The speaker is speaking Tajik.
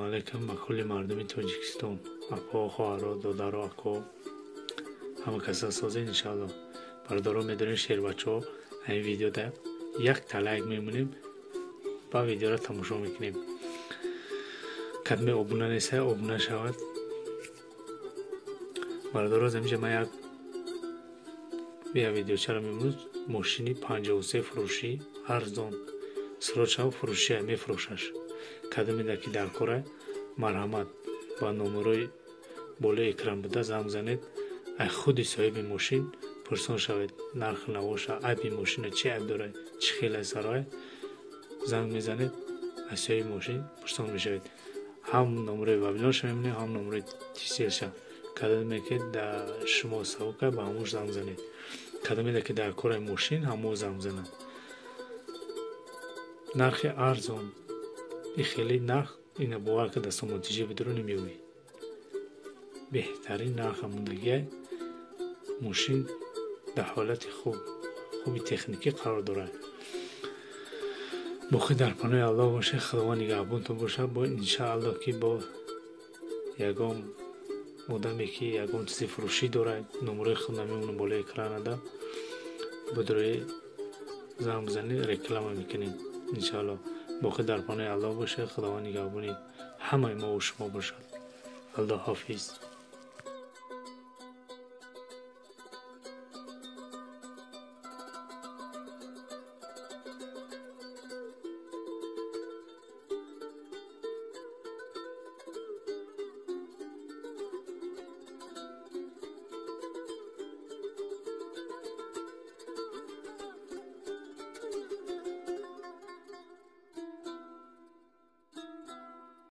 Алайкум ба кулли мардуми Тоҷикистон, апо, хоҳаро, додаро, ако, ҳама каса созед, иншаалло. Бародаро, медонем, шербачаҳо, ҳамин видеода якта лайк мемонем ба видеоро тамошо мекунем. Кадме обуна неста, обуна шавад. Бародаро, заминҷа ман як видеочаро мемонам. Мошини 53 фурӯшӣ, арзон, срочно фурӯшия, мефурӯшаш. Кадомеда ки дар кора, марҳамат, ба номерои болои экран буда занг занед, ай худи соҳиби мошин пурсон шавед нархи навоша, айби мошина, чи айб дорад, чӣ хеле сарое. Занг мезанед, аз соҳиби мошин пурсон мешавед. Ҳам номерои Вавилонша мемонем, ҳам номерои Тиселша. Кадоме ки дар шумо савока, ба ҳамуш занг занед. Кадомеда ки дар кораи мошин, ҳамо занг занад. Нархи арзон, и хеле нарх ина бовар ка, дар сомонтиҷӣ бидуро намеёбӣ. Беҳтарин нарха мондагиай. Мошин дар ҳолати хуб, хуби техникӣ қарор дорад. Боқӣ дар паноҳи Аллоҳ бошед, Худованд нигаҳбонтон бошад. Бо иншааллоҳ ки бо ягон одаме ки ягон чизи фурӯшӣ дорад, номерои худ намемонам болои экранада, бидурои занг бизанед, реклама мекунем, иншааллоҳ. Боқӣ дар паноҳи Аллоҳ бошед, Худованд нигаҳбони ҳамаи мову шумо бошад. Аллоҳ ҳофиз.